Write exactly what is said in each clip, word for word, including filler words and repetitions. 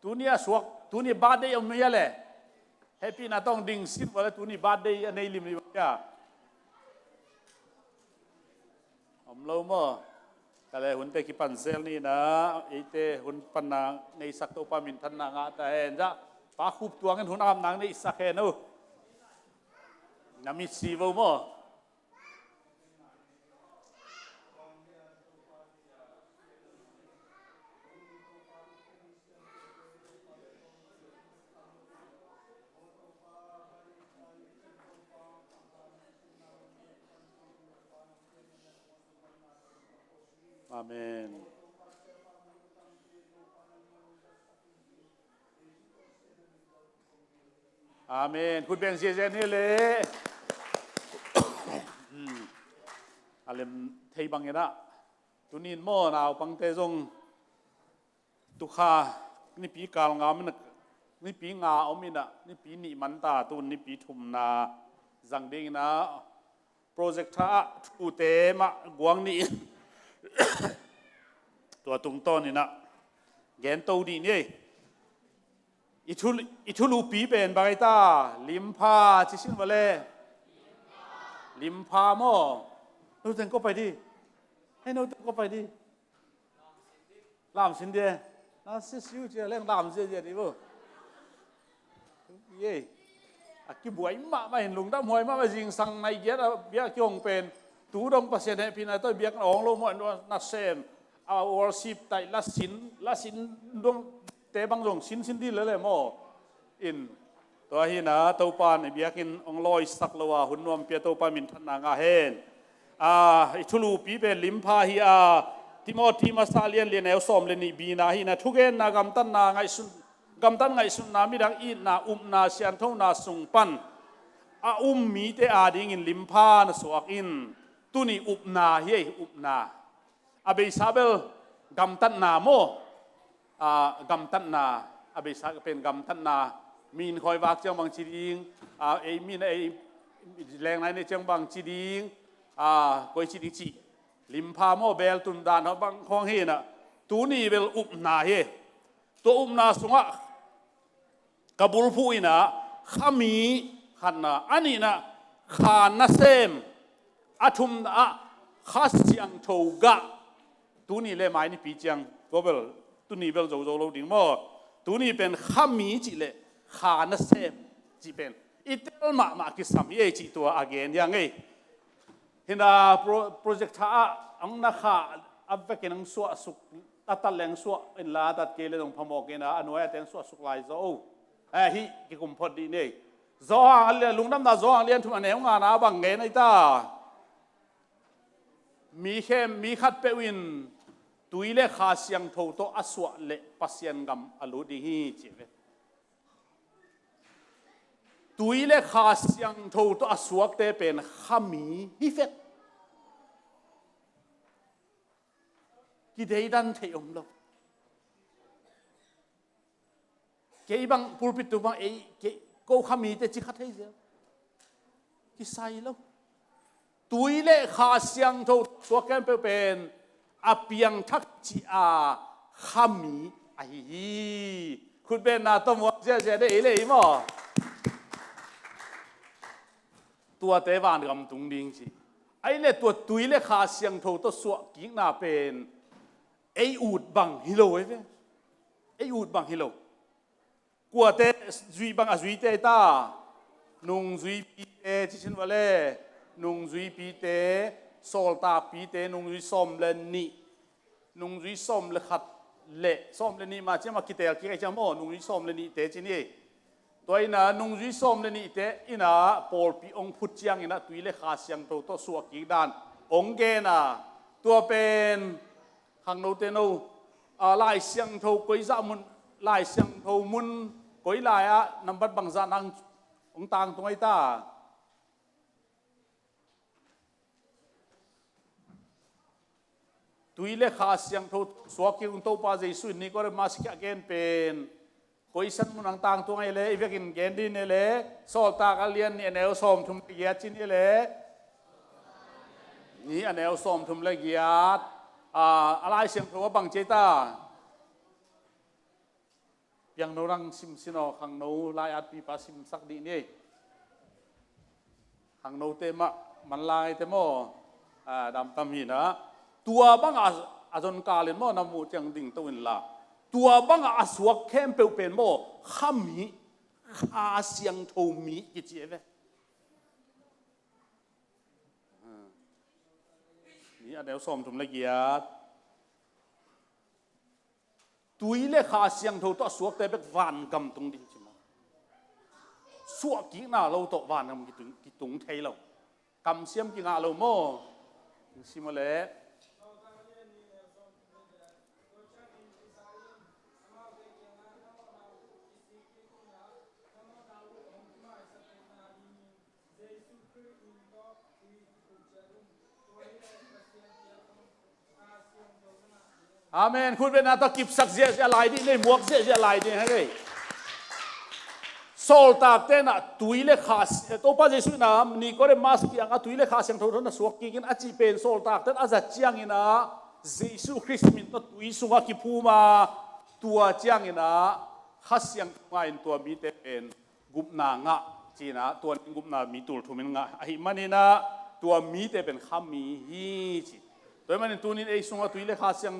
Tuni a suak, tuni birthday om hia le. Hehpihna tawh ding sin vua le tuni birthday a nei limlim hia. Om lo maw? Ka le hunte kipan zel ni na, eite hun panna neisak Topa minthanna ngah ta hen. Za, Pa Khup Tuang in hun apna neihsak hen uh. Na mitsi vo maw? Amen. Amen. Khut beng ziahziah ni le. Hmm. A lem thei bangin ah. Tunin maw naupangte zong tukha nipi kal nga om in ah, nipi nga om in ah, nipi nih man ta, tun nipi thumna zang dingin ah, projector ah thute mah guang nih in. Tua tungtawn in ah gen to dih ni ei. I thu, i thulupi pen bang ei ta, limpha ci sin vale. Limpha maw? Noteng ko pai di. Hei, noteng ko pai di. Lam sin di. Na si siu cia leng lam zia zia di bo. Ye. A kibuai mahmah hin lungdam huai mahmah zingsang nai giat a biak kihong pen. Tu dong Pasian hehpihna tawh biak na awng lo maw, na sem. A worship taih la sin, la sin dong te bang zong sin sin di lele maw. In. Tua hi na, Topa in i biakinn hong lawisak lo a, hun nuam pia Topa minthanna ngah hen. A, i thulupi pen limpha hi a, Timoti masa lian lian neu sawm le nih bina hi na, thugenna gamtatna ngaihsun, gamtat ngaihsutna midang itna upna sianthona sung pan a um mite adingin limpha na suak in, tuni upna hi ei, upna. A beisa bel gamtatna maw? A, gamtatna, a beisa pen gamtatna, min khawi vak ciang bang ci ding, a, ei min a ei lengnai nei ciang bang ci ding, a, koi ci ding ci. Limpha maw bel tun dan bang khawng hi na, tuni bel upna hi. Tua upna sungah ka bulphuh in ah, khami khatna, a nihna, kha nasem, a thumna ah, Kha Siangtho gah. Tuni le mai nipi ciang, tua bel, tuni bel zo zo lo ding maw? Tuni pen khami cih le kha nasem cih pen i tel mahmah kisam hi ei cih tua a gen hiang ei. Hi na pro-, projector ah ang na kha a vekin ang suah suk, a tat leng suah in la, a tat kei le dong phamawh kei na, a nuai a teng suah suk lai zaw. Eh, hi kikum phot dih nei. Zawhang a lia, Lungdamna Zawhang lian thum a neu ngana bang ngen ei ta. Mi khem, mi khat peuh in tui le Kha Siangtho tawh a suah le Pasian gam a lut ding hi ci ve. Tui le Kha Siangtho tawh a suakte pen khami hi fet. Kideidan thei om lo. Kei bang pulpit tung bang ei, kei, ko khamite ci kha thei zel. Kisai lo. Tui le Kha Siangtho suak khempeuh pen a piangthak ci a khami ahi hi. Khutbenna tawh muak ziahziah de ei le ei maw? Tuate vangam tung ding ci. Ahi le tua tui le Kha Siangtho tawh suah kikna pen ei ut bang hi lo ei ve. Ei ut bang hi lo. Kuate zui bang a zuite ta. Nungzuipite ci sin vale. Nungzuipite, sawltakpite, nungzui sawm le nih. Nungzui sawm le khat le sawm le nih ma ciam a kitel kik ei ciam aw, nungzui sawm le nihte ci ni. Tua ina nungzui sawm le nihte ina pawlpi ong phut ciang ina tui le Kha Siangtho tawh suah kik dan ong gen a. Tua pen khangnote no, a, Lai Siangtho koi zah mun, Lai Siangtho mun koi lai-ah nambat bangzah nang hong tangtung ahi ta. Tui le Kha Siangtho suak kik ung Topa Jesuh in Nicodemus kiang a gen pen. Koi san mun hong tangtung ahi le, i vekin gen din e le, Sawltak a lian nih a neu sawmthum le giat cin e le. Nih a neu sawmthum le giat. A, a Lai Siangtho a bang ci ei ta. Piangno dang simsin aw, khangno lai-at pipa simsak dih ni. Khangnote mah manlang eite maw, a, damtam hi na. Tua bangah a, a zon kalin maw, na muh ciang dingto inla, tua bangah a suak khempeuh pen maw, khami, Kha Siangtho mi kici e ve. Mi a neu sawmthum le giat. Tui le Kha Siangtho tawh a suakte bek vangam tung ding ci maw? Suahkikna lo tawh vangam kitung, kitung thei lo. Kamsiam kingah lo maw? Sim a leh. Amen. Khutbetna tawh kipsak ziahziah lai ding, nei muak ziahziah lai ding hi dei. Sawltakte na tui le Kha, Topa Jesuh na Nicodemus kiangah tui le Kha Siangtho tawh na suak kikin a cih pen sawltakte a zat ciangin ah Jesuh Khrist min tawh tui sungah kiphum a, tua ciangin ah Kha Siangtho ngah in tua mite pen gupna ngah, ci-in ah tua in gupna mi tul thum in ngah ahih manin ah tua mite pen khami hi ci. Tua ahih manin tuni-in ei sungah tui le Kha Siang,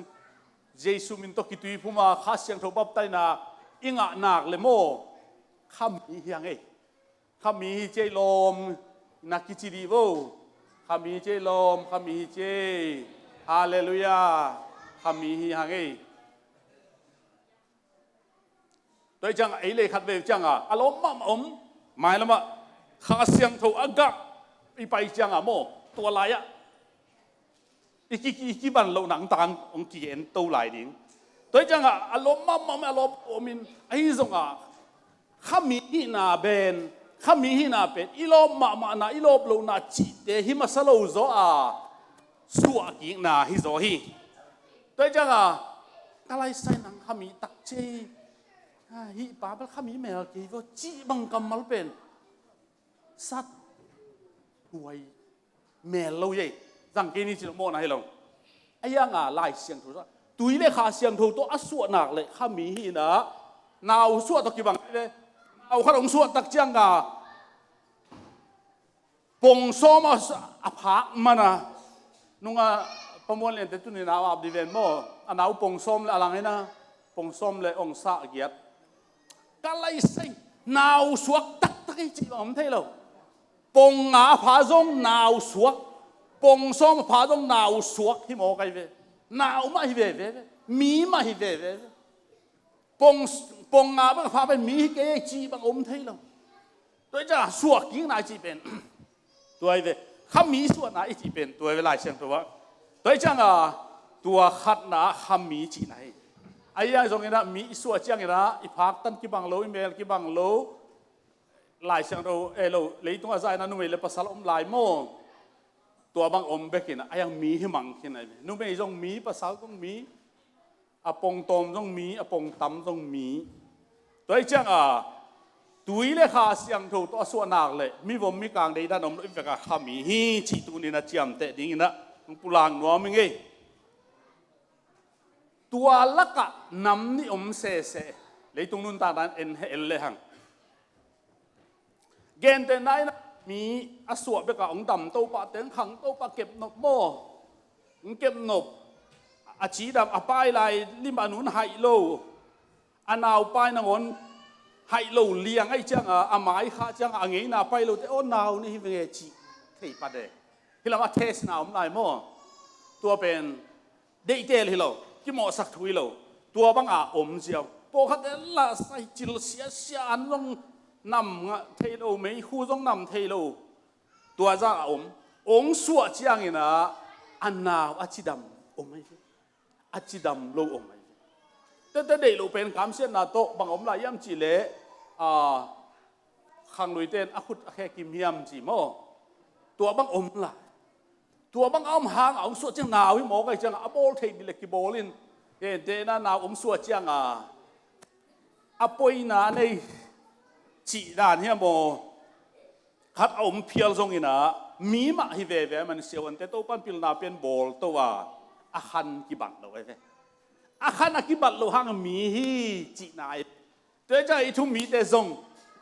Jesuh min tawh kituiphum a Kha Siangtho baptisena i ngah nak le maw, khami hi hang ei. Khami hi cei lawm na kici dih vo. Khami hi cei lawm, khami hi cei. Halleluiah. Khami hi hang ei. Tua hi ciangah ei lei khat vei ciangah a lawm mahmah om, mailamah Kha Siangtho a gah i pai ciangah maw, tua lai-ah i ki, i kiban loh nangtang hong kigen to lai ding. Tua hi ciangah a lawm mahmah om, a lawm om in ahi zongah khami hihna pen, khami hihna pen i lawp mahmahna, i lawp lohna cihte hi masa lo zaw a, suahkikna hi zaw hi. Tua hi ciangah ka laisai nang khami tak cei, hih pa bel khami mel kei vaw cih bang kammal pen sat huai mel lo hi ei. Zang kei ni ci lo mawhna hi lo. A hiangah Lai Siangtho tui le Kha Siangtho tawh a suahnak le khami hi-in ah nau suah tawh kibang hi ve. Nau khat hong suah tak ciangah pong sawm a, a phak mana nungah Pa Muan Liante tuni nau ap dih ven maw? A nau pong sawm le a lang hi na, pong sawm le ong sah giat. Ka laisai nau suak taktak hi cih bang om thei lo. Pong nga a pha zong nau suak, pong sawm a pha zong nau suak hi mawk ahi ve. Nau mah hi veve ve, mi mah hi veve ve. Pong, pong nga bang a pha pen mi hi kei cih bang om thei lo. Tua hi ciangah suahkikna i cih pen tua hi ve. Khami suahna i cih pen tua hi ve Lai Siangtho ah. Tua hi ciangah tua khatna ah khami cihna hi. Ahi hang zongin ah mi i suah ciangin ah i phaktan kibang lo, i mel kibang lo. Lai Siangtho, eh, lo, leitungah zah in ah numei le pasal om lai maw? Tua bang om bekin ah, ahi hang mi hi mang khin ahi ve. Numei zong mi, pasal zong mi, a pongtawm zong mi, a pongtam zong mi. Tua hi ciangah tui le Kha Siangtho tawh a suahnak le mivom mikang deidan om lo i vekah khami hi cih tuni-in a ciamteh dingin ah hong pulak nuam ing ei. Tua lakah nam nih om sese. Leitung nuntakna in en heh el le hang. Gentehna in ah mi a suah bekah hong damto pah teng khangto pah kepnop maw? Hong kepnop. A cidam a pai lai lim a nun haih lo. A nau pai nangawn haih lo liang ahih ciangah a mai khah ciangah a ngeina pai lote aw nau nih hi venge cih thei pah de. Hih lamah testna om lai maw? Tua pen deihtel hi lo, kimawhsak thu hi lo. Tua banga om ziau. Pawlkhat en lah sai cil siasia an zong nam ngah thei lo, meikhu zong nam thei lo. Tua zah a om. Ong suah ciangin ah a nau a cidam om ahi ve. A cidam lo om ahi ve. Tete deih loh pen kamsiatna tawh bang om lai hiam cihleh, a, khangluite in a khut a khe kim hiam ci maw? Tua bang om lai. Tua bang a om hang a hong suah ciang nau hi mawk ahi ciangah a bawl theih dih le kibawl in, gentehna nau hong suah ciangah a poina nei cih dan hiam maw? Khat a om phial zongin ah mi mah hi veve ahih manin siavuante Topan pilna pian bawl to a, a khan kibat lo ahi ve. A khan a kibat loh hang mi hi cihna ahi. Tua ciang i thu mite zong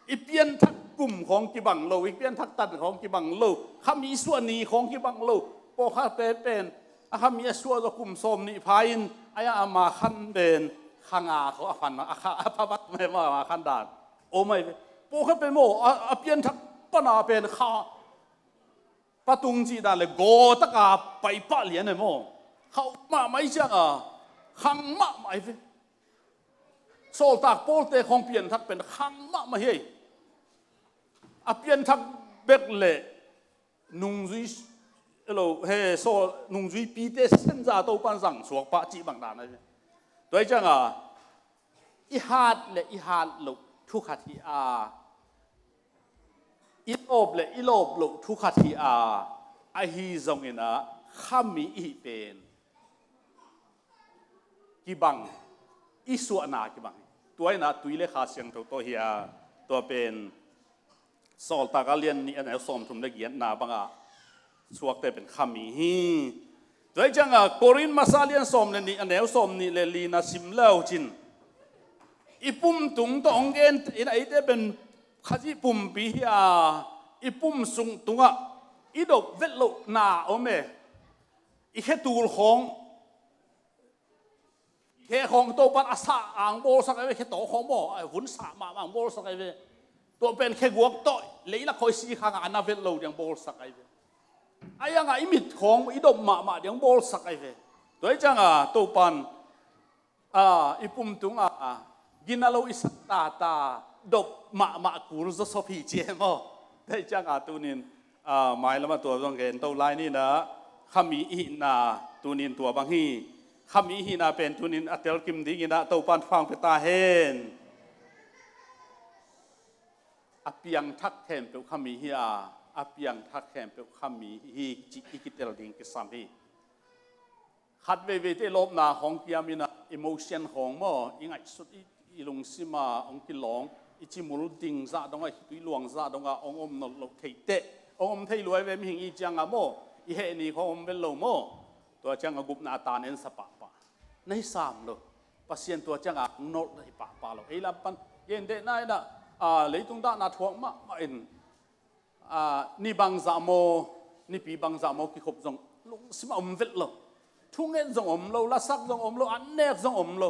i pianthak kum khawng kibang lo, i pianthak tan khawng kibang lo, khami suah ni khawng kibang lo. Pawlkhat pen pen a khami a suah zaw kum sawm nih pha in, a ya ama khan pen kha nga khawng a phan a kha a pha vat mai ma ama khan dan. Om ai ve. Pawlkhat pen maw a, a pianthak pana pen kha patung cih dan le gaw taka pai pah lian e maw. Khauh mahmah i cianga khang mahmah i ve. Sawltak Pawlte khawng pianthak pen khang mahmah hi. A pianthak bek le nungzui lo he sawl nungzuipite senza Topan zang suak pah cih bang dan a hi. Tua hi cianga i hat le i hat loh thu khat hi a, i lawp le i lawp loh thu khat hi a, ahi zongin a khami i hih pen kibang, i suahna kibang hi. Tua in a tui le Kha Siangtho tawh hi a, tua pen Sawltak a lian nih a neu sawmthum le giatna banga suakte pen khami hi. Tua hi cianga Korin masa lian sawm le nih a neu sawm nih le lina sim le uh cin, i pum tung tawh hong gen in a eite pen Khazih pumpi hi a, i pum sung tungah i dop vet lohna om e. I khetul khawng, khe khawng Topan a sa ang bawlsak ai ve, khe taw khawng maw a vun sa mahmah ang bawlsak ai ve. Tua pen khe guak tawh leilak khawng i si khanga a na vet lo diang bawlsak ai ve. A yanga i mit khawng i dop mahmah diang bawlsak ai ve. Tua hi cianga Topan a, i pum tunga gina lo i sak tata dop mahmah kul zawsop hi ci e maw. Tua hi cianga tunin a, mailamah tua zong gen to lai nina, khami i hihna tunin tua bang hi. Khami i hihna pen tunin a telkim dingina Topan fang pia ta hen. A piangthak khempeuh khami hi a, a piangthak khempeuh khami hi cih i kitel ding kisam hi. Khat veiveite lawpna hong kiam ina emotion hong maw, i ngaihsut i, i lungsima hong kilawng, i cimul ding zah donga, i tui luang zah donga hong om nawn loh theiteh, hong om thei luai ve mihing i cianga maw, i heh ni khong om vel lo maw. Tua cianga gupna a tan en sa pahpah. Na hi sam lo. Pasian tua cianga hong nawlh na hi pahpah lo. Ei lam pan, gen dehna ina, a, leitung dahna thuak mahmah in, a, ni bangzah maw, nipi bangzah maw kikhop zong lungsima om vet lo. Thunget zong om lo, lasak zong om lo, annek zong om lo.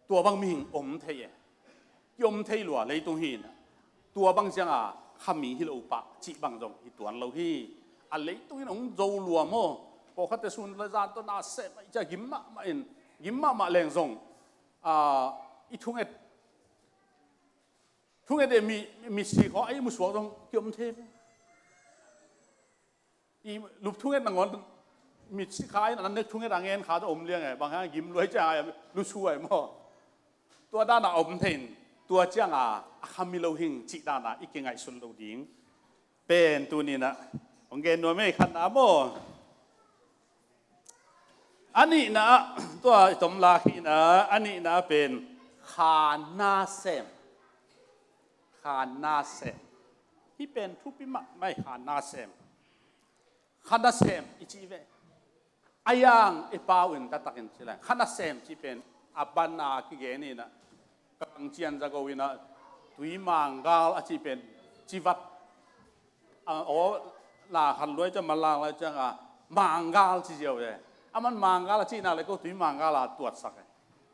Tua bang mihing om thei e. Ki om thei lua leitung hi na. Tua bang cianga khami hi lo pah cih bang zong hi tuan lo hi. A leitung in hong zo lua maw. Pawlkhatte sun le zan tawh na seh mah i cia gim mahmah in, gim mahmah leng zong, a, i thunget Thunget e mi, mitsi khaw a i musuak zong kiom thei ve. I lup thunget nangawn mitsi kha in an nek thunget a ngen kha zong om liang e. Bang hang gim luai ciang a lusu ai maw. Tua dana om thei in tua cianga a khami lo hing cih dana i kingaihsun lo ding. Pen tunina hong gen nuam ei khatna maw. A nihna ah, tua i tom lak hihna, a nihna pen kha nasem. Kha nasem. Hih pen thupi mahmah hi kha nasem. Kha nasem i cih ve. A yang i pau in taktakin ci lai. Kha nasem cih pen a ban a kigen ina. Kang cian za go ina tui manggal a cih pen civat. A, aw, na khan luai ciang, malang luai ciang a, manggal ci ziau e. A man manggal a cihna le ko tui manggal a tuatsak e.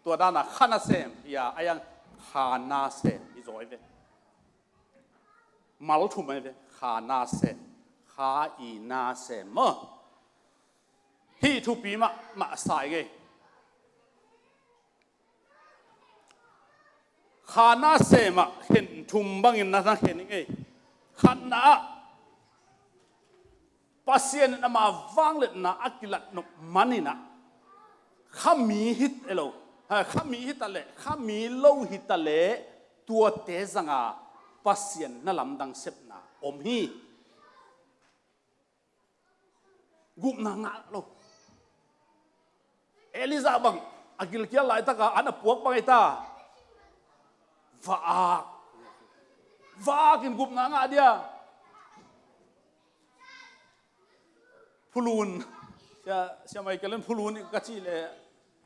Tua dana kha nasem, ia, a yang kha nasem, i zaw i ve. Mal thum i ve, kha nasem, kha i nasem maw. Hih thupi mah, mah sa i ngei. Kha nasem ah khen thum bangin na na khen i ngei. Khatna ah Pasian in ama vangliatna a kilat nop manin ah khami hi lo, ha, khami hi ta leh, khami lo hi ta leh, tuate zanga Pasian na lamdang sepna om hi. Gupna ngah lo. Elijah bang a gilkial laitaka an a puak bang ei ta. Vaak. Vaak in gupna ngah dia. Phulun. Sia, sia Michael in phulun ka cih le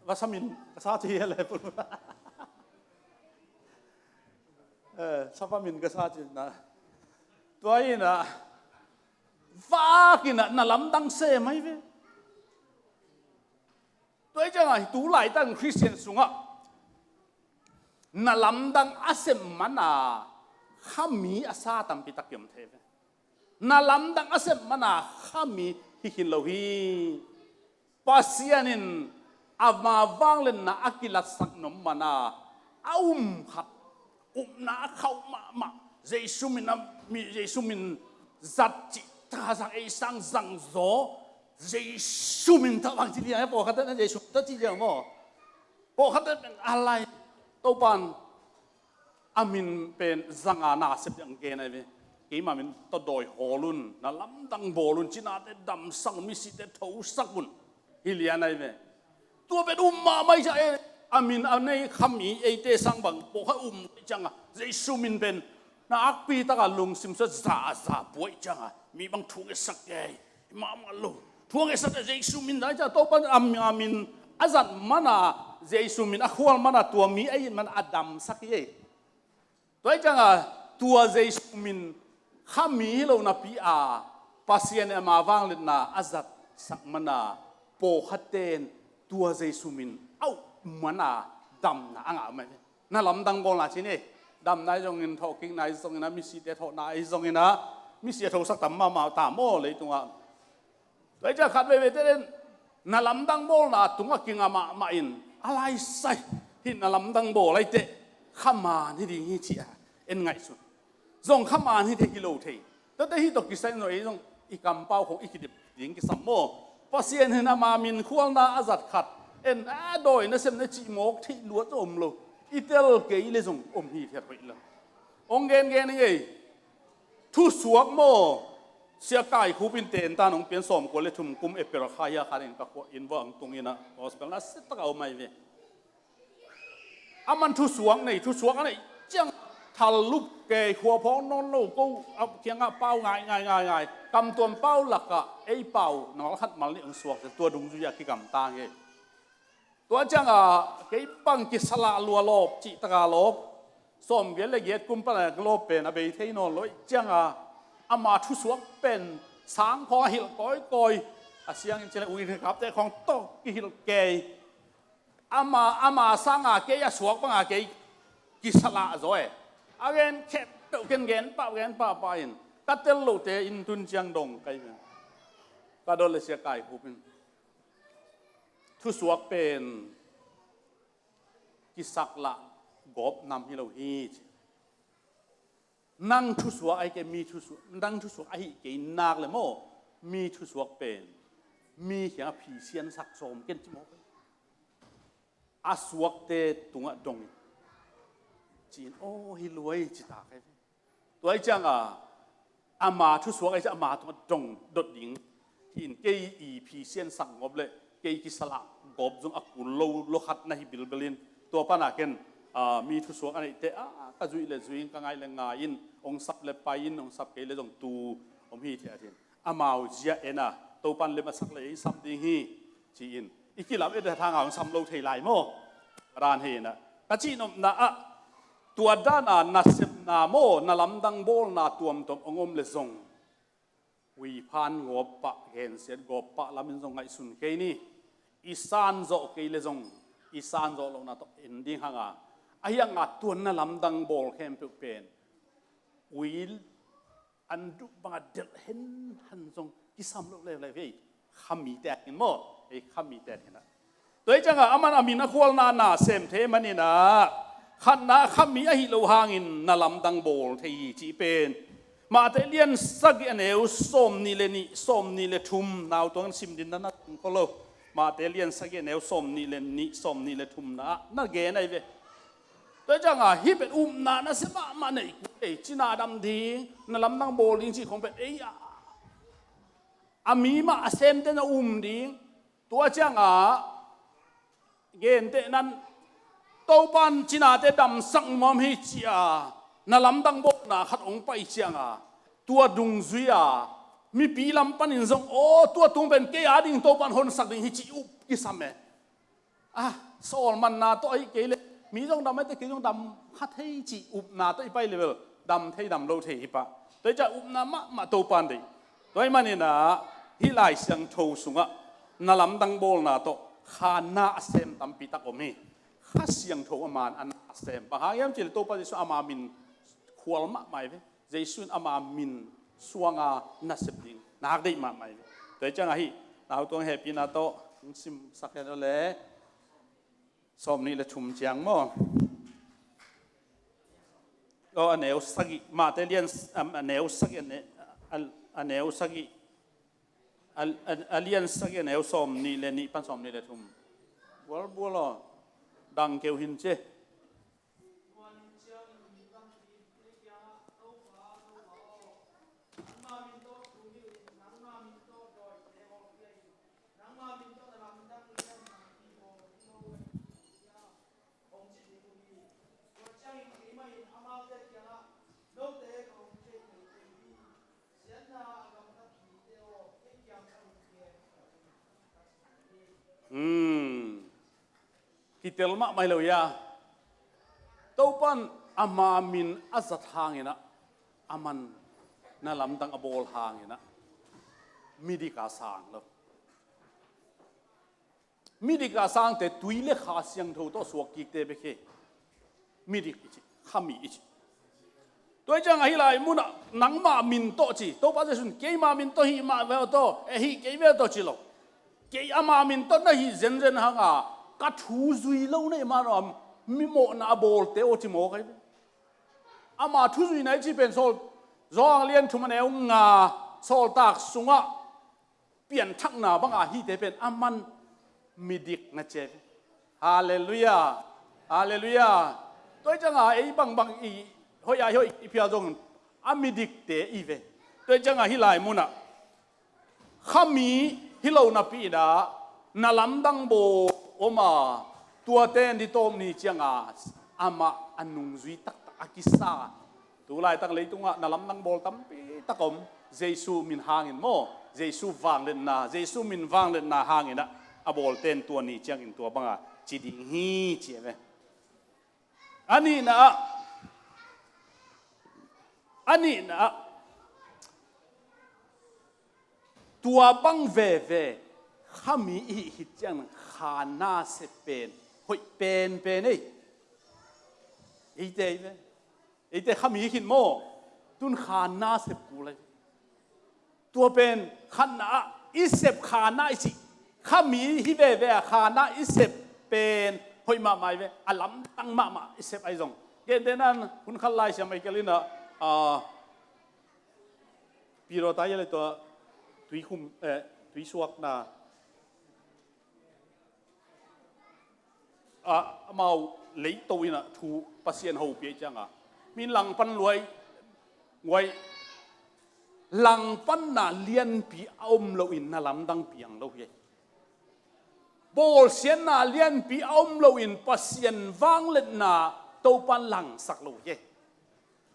vasamin ka sa ci le phulun. Eh, sapa min ka sa cin na. Tua in ah, vak in ah, na lamdang sem ahi ve. Tua hi ciangah, hi tu laitak Khristian sungah na lamdang a sem mana khami a sa tampi tak kiam thei ve. Na lamdang a sem mana khami hi khin lo hi. Pasian in ama vangliatna a kilatsak nop mana a um khat, upna a khauh mahmah, Jesu min a, mi, Jesu min zat cih taka zang, ei sang zangzaw, Jesu min tawh bang ci liang, pawlkhat na Jesu tawh ci liang maw. Pawlkhat a lai, Topan a min pen zanga na sep ding gen ahi ve. Keima min tawh dawi hawl un, na lamdang bawl un, cinate damsak un, misite thosak un. Hi lian ahi ve. Tua pen um mahmah hi ciah e, a min a nei khami eite sang bang pawlkhat um ciangah, Jesu min pen na akpi takah lungsim sua za a za buai ciangah, mi bang thu ngetsak kei, mahmah lo. Thu ngetsak kei, Jesu min za ciah, Topa a min, a min a zat mana, Jesu min a khual mana tua mi a it mana a damsak hi ei. Tua hi ciangah tua Jesu min khami hi lo napi a, Pasian in ama vangliatna a zatsak mana pawlkhatte in tua Jesu min a up mana damna a ngah mah hi. Na lamdang bawlna cin ei. Damna ahi zongin, thawhkikna ahi zongin ah, misite thawhna ahi zongin ah, misi a thosak tam mahmah ta maw leitungah. Tua hi ciah khat veivei te den, na lamdang bawlna tungah kinga mahmah in, a laisai hih na lamdang bawl ahi teh khaman hi ding hi ci-a en ngaihsun. Zong khaman hi thei, hi lo thei. Tuate hih tawh kisai in zong ei zong i kampau khong i kidip ding kisam maw. Pasian in ama min khualna a zat khat en a dawi nasem na cih mawk theih luat zong om lo. I tel kei le zong om hithiat hoih lo. Hong gengen ing ei. Thusuak maw, Sia Kai Khup in tentan hong pian sawmkua le thum kum April kha hia khan in ka khua inn vuah hong tung in ah gospel nasia takah om ahi ve. Aman thusuak nei, thusuak a neih ciang thal lup kei, khua phawk nawn lo, ko a kiangah pau ngai ngai ngai ngai, kamtuam pau lakah ei pau ngal khat mal nih hong suak tua dungzui a kigamta hi. Tua ciangah kei bang kisalah lua lawp cih taka lawp, sawmgiat le giat kum pana lawp pen a bei thei nawn lo ih ciangah ama thusuak pen sang khawng a hilh kawikawi, a siangin cile ui kapte khawng tawh kihilh kei. Ama, ama sanga kei a suak banga kei kisalah zaw e. A gen khempeuh ken gen pah, gen pahpah in ka tel lote inn tun ciang dong kai ve. Ka dot le Sia Kai Khup in thusuak pen kisaklah gawp nam hi lo hi ci. Nang thusuak ahi kei, mi thusuak, nang thusuak ahi kei nak le maw, mi thusuak pen mi kiangah phisiansak sawm ken ci maw. A suakte tungah dong in ci-in aw hi luai ci ta kai ve. Tua ih ciangah ama thusuak ahi ciah ama tungah dong dot ding hi in, kei i phisiansak gawp le kei kisalah gawp zong a kul lo lua khat na hi bilbel in, tua pana ken, ah, mi thusuak a neihte, ah, ka zuih le zui in, ka ngai le ngai in, hong sap le pai in, hong sap kei le zong tu om hi thiat in. Amau zia en a, Topan lem a sak le ei sap ding hi ci-in i kilam et a thanga hong sam lo thei lai maw? Ran hi in ah ka cihnopna ah tua dana nasepna maw, na lamdang bawlna tuamtuam hong om le zong, huiphan gawp pah, gensiat gawp pah lamin zong ngaihsun kei ni. I sanzawh kei le zong i sanzawh lohna tawh en ding hanga, ahi hanga tuan na lamdang bawl khempeuh pen ui an duh banga delh hen han zong kisam lo leuleu hi. Khamite a hin maw, ei khamite a hin a. Tua hi cianga aman a min a khualna na sem thei maninah khatna khami ahi lo hangin na lamdang bawl thei hi cih pen Mate lian sagih a neu sawm nih le nih, sawm nih le thum, nautuang sim din na na tung ko lo. Mate lian sagih a neu sawm nih le nih, sawm nih le thumna ah na gen ahi ve. Tua hi cianga hih pen upna na sia mahmah neih kul ei, cina dam ding, na lamdang bawl ding cih khong pen ei a, a mi mah a semte na um ding. Tua cianga genteh nan Topan cinate damsak nuam hi cia na lamdang bawlna khat hong pai cianga tua dungzui-a mipi lam panin zong aw tua tung pen kei a ding Topan honsak ding hi ci up kisam e. A, sawl manna tawh ahi kei le Mi zong dam maite, kei zong dam kha thei cih upna tawh i pai leh bel dam thei dam lo thei hi pah. Tua hi ciang upna mahmah Topa'n deih. Tua ahih manin ah hih Lai Siangtho sungah na lamdang bawlna tawh khanna a sem tampi tak om hi. Kha Siangtho a man a na a sem. Bang hang hiam cih leh Topa Jesuh ama min khual mahmah hi ve. Jesuh in ama min suanga nasep ding nak deih mahmah hi ve. Tua hi ciang ahi, nau tuang hehpihna tawh hong simsak hen aw le. Sawmnih le thum ciang maw? Aw, a neu sagih, Mate lian s-, a, a neu sagih, a ne-, a, a neu sagih, a, a, a lian sagih, a neu sawmnih le nih pan sawmnih le thum. Bual, bual aw. Dang keu hin ci. Hmm. Kitel mahmah hi lo hia? Topa'n ama min a zat hangin ah, aman na lamdang a bawl hangin ah, midik a sang lo. Midik a sangte tui le Kha Siangtho tawh suak kikte bek hi. Midik i ci, khami i ci. Tua hi ciang ahi lai munah nangmah min tawh ci, Topa Jesuh in keima min tawh hih mah ve aw tawh, eh, hih kei ve aw tawh ci lo. Kei ama min tawh na hih zenzen hanga, ka thu zui lo na hih man aw, mi mawhna a bawlte aw ci mawk ahi ve. Ama thu zuina i cih pen Saul, Johan lian thum a neu nga, Sawltak sungah pianthakna banga hihte pen aman midik na ci hi. Halleluiah. Halleluiah. Tua hi cianga ei bangbang i hoih a i hoih i phial zong a midikte i ve. Tua hi cianga hih lai munah khami hi lo napi inah na lamdang bawl om a, tuate in ditawm ni cianga amah a nungzui taktak a kisa. Tu laitak leitungah na lamdang bawl tampi tak om, Jesuh min hangin maw, Jesuh vangliatna, Jesuh min vangliatna hanginah a bawlte in tua ni ciangin tua banga ci ding hi ci a ve. A nihna ah, a nihna ah, tua bang veve khami i hih khit ciang khanna sep pen hoih penpen ei. Eite i ve. Eite khami i khit maw, tun khanna sep kul ei. Tua pen khanna ah i sep khanna i cih. Khami hi veve a khanna i sep pen hoih mahmah i ve. A lamdang mahmah i sep ahi zong. Gentehna in hun khat Lai Siam Michael inah, ah, Piro ta ia le tua tuikhum, eh, tuisuakna, ah, amau leito inah thu Pasian hopih cianga min langpan luai, guai, langpanna lianpi a om loin na lamdang piang lo hi. Bawlsiatna lianpi a om loin Pasian vangliatna Topa'n langsak lo hi.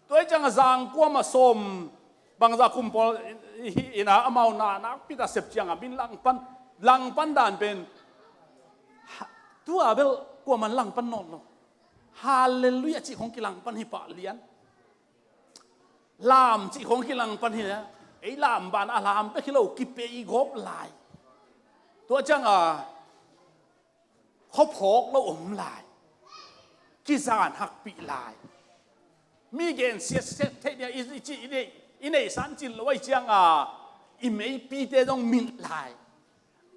Tua hi cianga zang kuama sawm bangzah kum pawl hi inah amau na nakpi tak sep cianga min langpan, langpan dan pen, ha, tua bel kuaman langpan nawn lo. Halleluiah cih khong kilangpan hi pah lian. Lam cih khong kilangpan hi lian. Ei lam ban a lam bek hi lo, kipei gawp lai. Tua cianga khuaphawk lo om lai. Kizan hakpih lai. Mi gen siatsiat theih dia i, i, i, i, i neihsan cin lo ahi cianga i meipite zong min lai.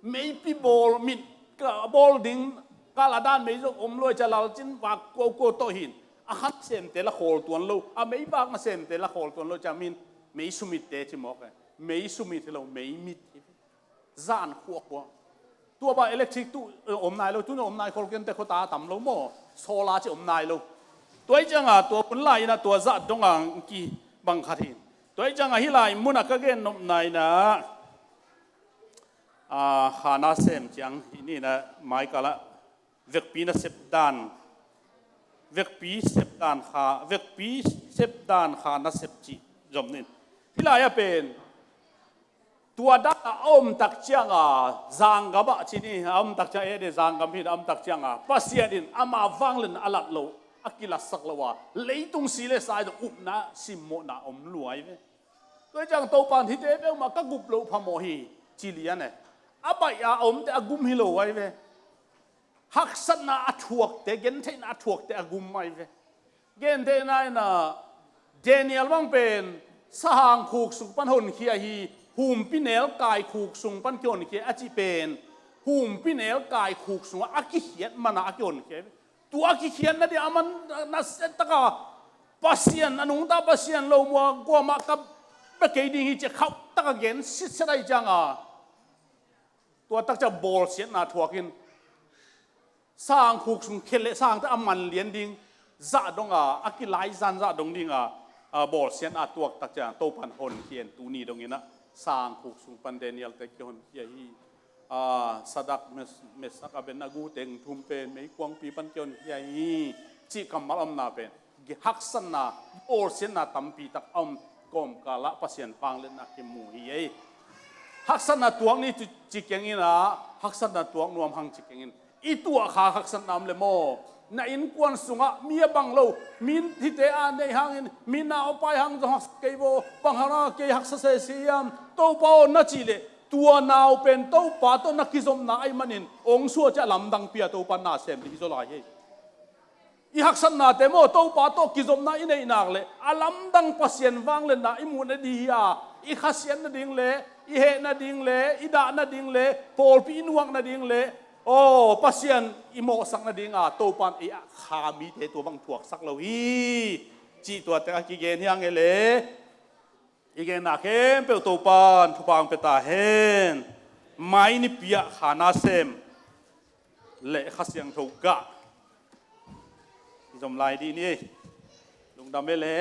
Meipi bawl min ka bawl ding kal a dan mei zong om lo ahi ciang lalcin vak kuaukua tawh hin. A khan semte la khawl tuan lo. A mei vak na semte la khawl tuan lo ciang min mei sumitte ci mawk e. Mei sumit hi lo, mei mit hi. Zan khuak khuak. Tua bang electric tu, eh, om nai lo, tu na om nai khol kente khuata tam lo maw. Solar ci om nai lo. Tua hi cianga tua hun lai inah tua zah dong ang ki bang khat hi. Tua hi cianga hih lai munah ka gen nopna inah, ah, khanna sem ciang hi ni inah mai kalah vekpi na sep dan, vekpi sep dan kha, vekpi sep dan khanna sep cih zom ning. Hih lai-ah pen Tua dan a om tak cianga, zanggam ah ci ni, a om tak ciang, eh, de zanggam hi a om tak cianga Pasian in ama vangliatna a lat lo, a kilatsak lo a, leitung si le sa i dong upna simmawhna om lua hi ve. Tua hi ciang Topan hihte peuhmah ka gup loh phamawh hi ci lian e. A baih a omte a gum hi lo ahi ve. Haksatna a thuakte, gentheihna a thuakte a gum ahi ve. Gentheihna in a, Daniel bang pen sahang khuk sung pan honkhia hi, humpinelkai khuk sung pan kihonkhia a cih pen, humpinelkai khuk sungah a kikhiat mana a kihonkhia hi ve. Tua a kikhiat nading a man nasia taka Pasian, a nungta Pasian lo mua kuamah ka bia kei ding hi ci a khauh taka gen sitset ahi cianga, tua tak ciang bawlsiatna thuakin sang khuk sung khe le sangte a man lian ding zah donga, a kilaizan zah dong dinga, a, bawlsiatna tuak tak ciang Topan honkhia in tuni dongin a sang khuk sung pan Daniel te kihonkhia hi. A, Sadak, Mes-, Mesak, Abednego teng thum pen meikuangpi pan kihonkhia hi cih kammal omna pen haksatna, bawlsiatna tampi tak a om kawmkalah Pasian vangliatna kimu hi ei. Haksatna tuak ni ci, ci keng in a, haksatna tuak nuam hang ci keng in. I tuah kha haksatna om le maw? Na innkuan sungah mi a bang lo, mi in hihte a neih hangin, mi naupai hang zong haksa kei vaw, bang hang a kei haksa sese hiam? Topa aw na cih leh, tua nau pen Topa tawh na kizopna ahih manin ong suah ciah lamdang pia Topa nasem ding hi zaw lai hi. I haksatnate maw, Topa tawh kizopna i neih nak leh a lamdang Pasian vangliatna i muh nading hi a, i khasiat nading le, i heh nading le, i dah nading le, pawlpi i nuak nading le, aw, Pasian i mawhsak nadinga Topan ei a kha mite tua bang thuaksak lo hi cih tua teng a kigen hi a ngei le. I genna khempeuh Topan thupha hong pia ta hen. Mai nipi ah kha nasem le Kha Siangtho gah i zom lai dih ni. Lungdam e le.